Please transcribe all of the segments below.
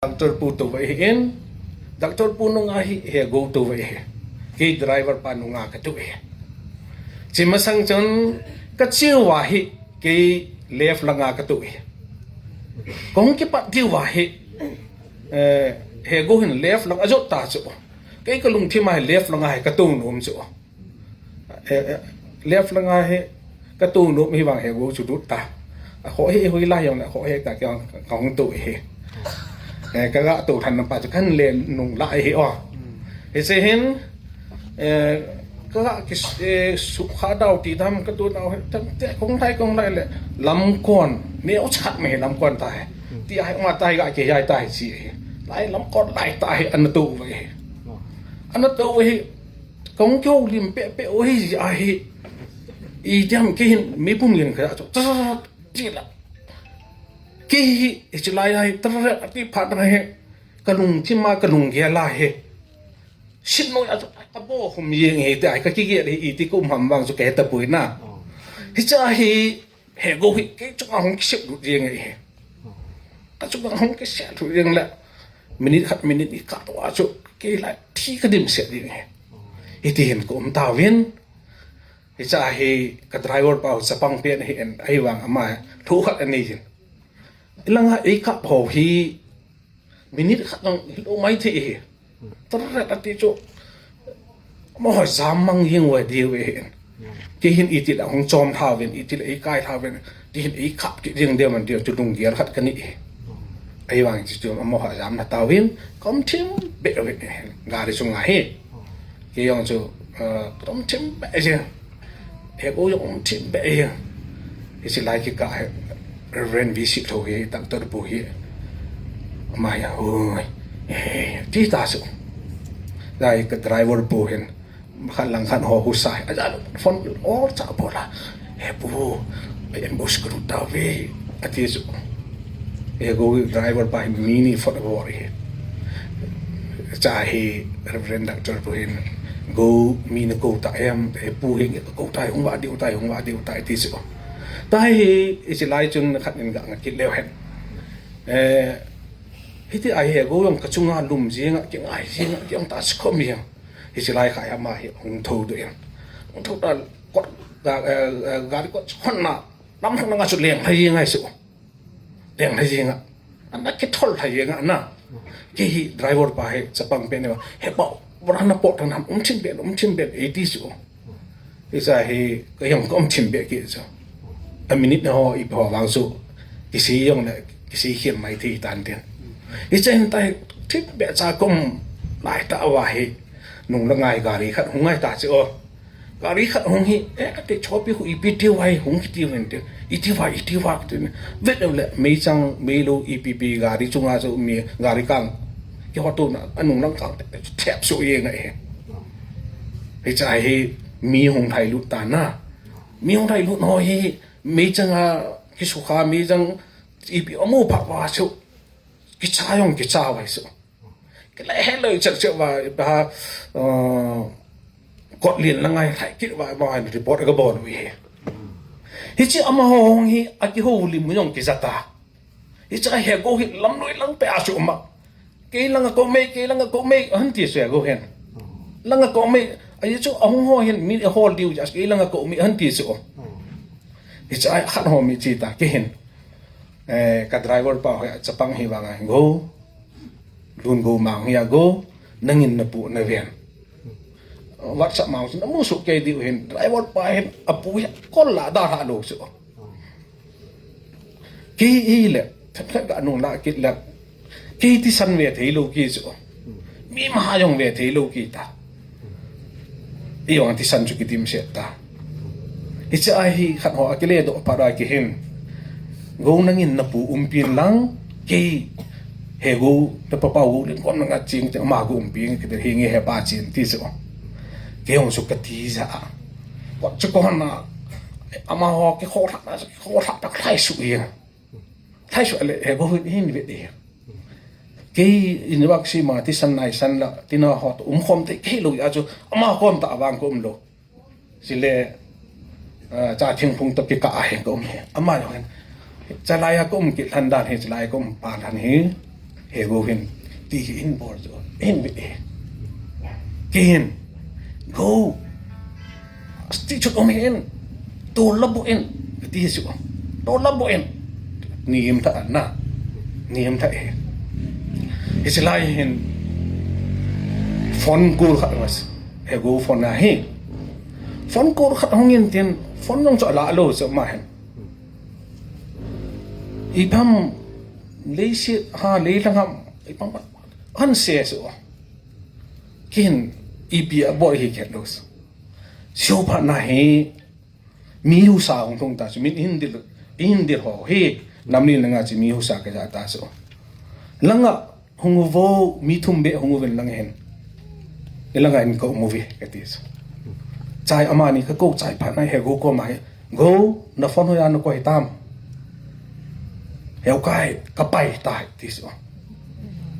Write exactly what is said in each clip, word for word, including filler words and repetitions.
Doctor pu tou ahi in, doctor pu nunga hi Hego tou ahi. Kei driver pa nunga katou ahi. Chi masang chun kache uva hi kei left langa katou ahi. Kahung kipat diu va hi, eh, Hego hin left lang ajot ta chu. Kei kalungthim a hi left langa hi katou nom chu. Eh, eh, left langa hi katou nom hi vang Hego chu lut ta. Akhoh hi hoilai jong le akhoh hi ta kei kahung tou ahi. Eh, kaga tou than pa chu kahin le nung lai ahi o. Hiche hin, eh, kaga ki, eh, sukha dau ti dam katou nau hi tam te kong lai kong lai le lamkon neocha khat mai lamkon ta hi. Ti ahi ma ta hi ga kei jai ta hi chi ahi. Lai lamkon lai ta hi ana tou ahi. Ana tou ahi. Kahung kihoulim pehpeh u hi ahi. Ijeh ham kei hin meipum len kha chu. Tah, tah, tah, tila. Kei hi, hiche lai a hi, tah, tah, ati phat na hi. Kalungthim a, kalunggel a hi. Sim noi a chu, abo hum jeng hi, ti ahi, kakigel hi, iti kaum ham vang chu kahe tapoi na. Hiche a hi, Hego hi, kei chunga hung kisep lut jeng ahi. Kachunga hung kisep lut jeng le. Minute khat, minute ni kah tou a chu, kei lai, thi kadimset jeng ahi. Hiti hin kaum tauvin. Hiche a hi ka driver pa chapang pen ahi in, ahivang ama lhu khat anei jin. Ilanga eikap ho hi minute khat jong hilou maithei ahi. Tah, tah, tah, ati chu. Amaho jam mang jeng uva diu ahi in. Kei hin iti la hung chom thauvin, iti la eikai thauvin, ti hin eikap kit jeng diu man diu chu lunggel khat kanei ahi. Ahivang chu chu amaho jam na tauvin, kaum thim be uvin, gari chunga hi. Kei jong chu, eh, kaum thim be jeng. Hego jong um thim be jeng. Hiche lai kikah hi Reverend V C Tho hi, doctor pu hi. Ama hi, "Hoi." Eh, ti ta chu. Lai ka driver pu hin. Khat lang khat ho husa. Aja phone o cha pu la. "He pu, ambush kalut tauve." Ati chu. Hego driver pa hi mi ni phot bol ahi. Cha hi Reverend Doctor pu hin, "Go, mi nakou ta em?" "He pu, hinge kakou tai, hung va diu tai, hung va diu tai," ti chu. Tahi, hiche lai chun khat in ga nga kit leu hen. Eh, hiti a hi Hego jong kachunga lum jeng a, kingai jeng a, kiang ta sikhom jeng. Hiche lai kha hi ama hi hung thou doh in. Hung thou ta kot, ga, eh, eh, gari kot hon na, lam hon na nga chu leng lhai jeng ahi chu. Leng lhai jeng a. Ana kithol lhai jeng a na. Kei hi driver pa hi chapang pen ni va. "He pa, bora na pot na um thim be, um thim be," iti chu. Hiche a hi, ka jong kaum thim be kit chu. A minute na ho, ipi ho vang chu. Kisei jong le, kisei khel maithei tan tin. Hiche hin ta hi, thim be cha kaum lai ta uva hi. Nung langa hi gari khat hung ngai ta chu o. Gari khat hung hi, eh, ati chopi hu ipi tiu vai hung kiti uvin tin. Iti va, iti va tin. Vet le, meichang, meilou ipi pi gari chunga chu mi, gari kang. Kiho tona, anung lang kang te, thep so jeng ahi. Hiche a hi mi hung lhai lut ta na. Mi hung lhai lut ho hi, meichang a kisukha, meichang ipi amu phat uva chu. Kicha jong kicha uva chu. Kila heloi chak chak uva, ba, uh, kot lien langa hi lhai kit uva, ba, report ka bol u ahi. Hiche amaho hung hi, akihoulim u jong kija ta. Hiche a Hego hi lamloi lang pe a chu um a. "Kei langa kou mei, kei langa kou mei," ahin ti chu Hego hin. "Langa kou mei," ahi chu ahung ho hin mi ahol diu ja, "Kei langa kou mei," ahin ti chu. Hiche a khat ho mi chi ta kei hin. Eh, ka driver pa ho chapang hi vang a, "Go, lun go mang hi a go, nangin napu naven." WhatsApp mang chu namu soh kei diu hin, driver pa hin, apu hi, kol la da ha lou chu. Kei hi le, thak thak ka nung la kit le. Kei thisan ve thei lou kei chu. Mi ma ha jong ve thei lou kei ta. Ijong thisan chu kidimset ta. Hiche a hi khat ho akile doh phat a kei hin. Go nangin napu umpin lang, kei Hego, na papa Go len kom nanga ching te ama go umpin, kei te hinge he pa chin ti chu. Kei jong chu kati ja a. Kot chu kon na, amaho kikholhah na, kikholhah ta lhai suh jeng. Lhai suh le, Hego hin, hin ve de. Kei in vak si ma, thisan naisan la, tina ho to, um khom te, kei lou a chu, ama kom ta vang ko um lou. Chule, ah, cha thingphung to kikah a hi ka um hi. Ama jong hin. Chalai a ka um kit lhan dan hi, chalai a ka um pa lhan hi. He Go hin, ti hi in bol chu, in bit e. Kei hin, Go, asti chut um hin, tol la bu in, ti chu, tol la bu in. Ni im tha na, ni im tha e. Hiche lai hin, phone call khat mas, He Go phone a hi. Phone call khat hung in tin, phone jong chu ala lou chu ama hin. Ipi ham leiset ha leilang ham, ipi ham han sei chu. Kei hin ipi abol hi khet lou. Seo phat na hi mi husa hung lhung ta chu, min hin dil, hin dil ho hi, lamlen langa chu mi husa kaja ta chu. Langa hung uvo, mi thum beh hung uvin lang hin. Ilanga in ka um uve, kati chu. Chai amani ka kou chai phat na He Go koma hi. Go, na phone hoiya na koi tam? He U Kai, ka pai tai, ti chu.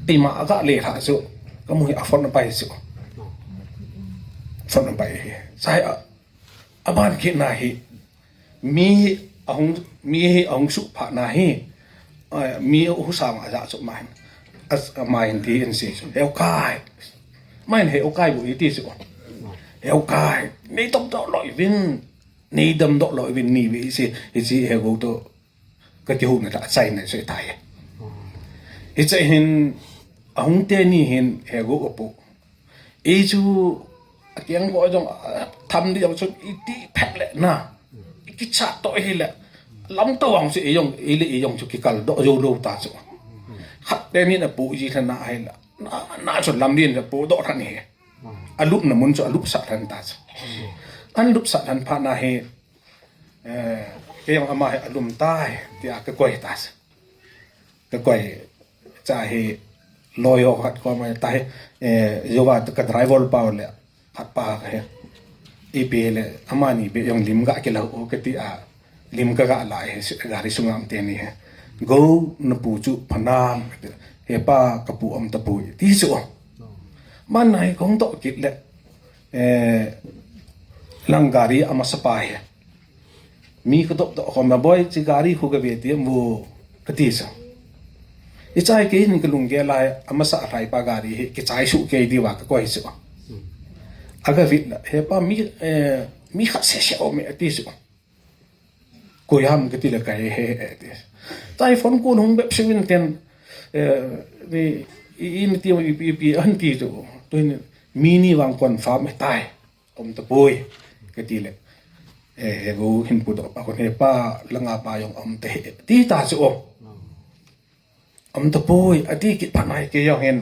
Ima aga le lha chu, ka mu hi a phone apai chu. Phone apai hi. Chai a, aban kit na hi. Mi ahung, mi hi ahung suh phat na hi, eh, mi husa ma ja chu ma hin. As, ma hin ti in sei chu. He U Kai. Ma hin He U Kai bu i ti chu. He U Kai. Nei dam doh loi vin. Nei dam doh loi vin ni ve si, hiche He Go to. Ka kihou na ta chai na chu tai. Hiche hin ahung teni hin He Go apu. Ei chu, akeng ko jong, a, tham di jong chu, iti phet le na. Ikichat to hi le. Lam to ang chu ei jong, ei le ei jong chu kikal doh jou lou ta chu. Khat teni na pu ji thana hi le. Na, na chu lamlen le pu doh than hi. Alupna mun chu alupsah than ta chu. Alupsah than phat na hi, eh, kei jong ama hi alum tai, tia ka koi ta chu. Ka koi, cha hi, lawyer khat koma ta hi, eh, jouva ka driver pa le, khat pa ka hi. Ipi le, amani beh jong lim ga kila u kati a, lim ka ga la hi, gari sunga um teni hi. Go, na pu chu pha nam, he pa ka pu um tapoi, ti chu. Man na hi kong to kit le, eh, lang gari amasa pa hi. Mi ka dop dop khom na, "Boi, chi gari khu ka ve ti mu," kati sa. Ichai kei hin ka lunggel lai, amasa a lhai pa gari hi, kichai suh kei diuva ka koi chu. Aga vit na, "He pa, mi, eh, mi khat sese um e," ati chu. "Koi ham?" kati le, "Ka he he," ati. Chai phone kon hung bep simin ten, eh, ni, i, i, ni ti, i, i, i, an ti chu. Tu hin, mi ni vang confirm e tai. Um tapoi, kati le. Eh, He Go hin pu doh pa kon, "He pa, langa pa jong um te," ti ta chu o. Um tapoi, ati kit phat na hi kei jong hin.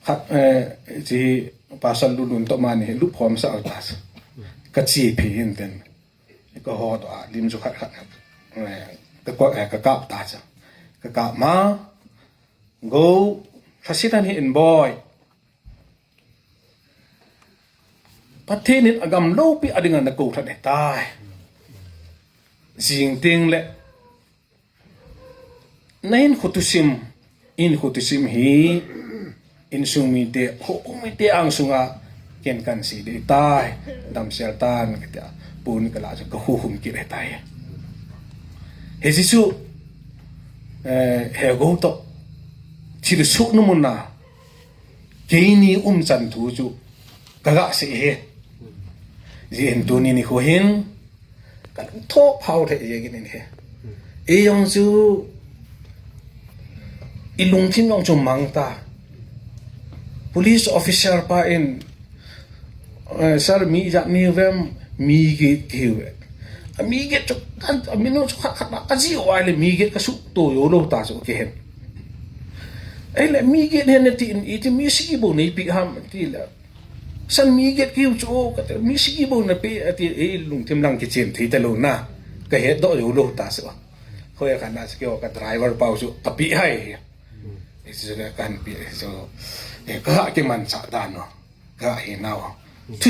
Khat, eh, chi pasal lulun to mani, lup khom sa ta chu. Ka chi phi hin ten. Ka ho to a, lim chu khat khat. Eh, ka ko, eh, ka kap ta chu. Ka kap ma, "Go, lhasit han hi in boi. Pathen in agam loupi a dinga na kou lhat e tai. Jing teng le, na hinkho thusim, hinkho thusim hi, insung mite, kho mite angsunga, ken kan sei ding tai, damsel tan," kati a, pun ka la chu ka hu hum kit e tai. Hiche chu, eh, He Go to, thil suh na mun na, keini umchan thu chu ka ga sei e. Hijeh hin tuni nikho hin ka lungthim phao thei jeng in ahi. Ei jong chu i lungthim jong chu mang ta. Police officer pa in, eh, "Sir, mi ijat neiu vem?" "Mi get kihiu ve." A mi get chu ka, a min chu khat khat ka ji uva le mi get ka suhto jou lou ta chu kei hin. Ahile mi get hen nati in, iti mi sigi bou neipe ham ti le. "Sir, mi get kihiu chu," kati, "mi sigi bou nape," ati, ei lungthim lang kichen thei talou na. Ka hetdoh jou lou ta chu. Hoi khat na chu keiho ka driver pau chu ka pe hai. Ei chu ka kan pe chu. Eh, ka kimanchah dan u. Ka hi nau. Thu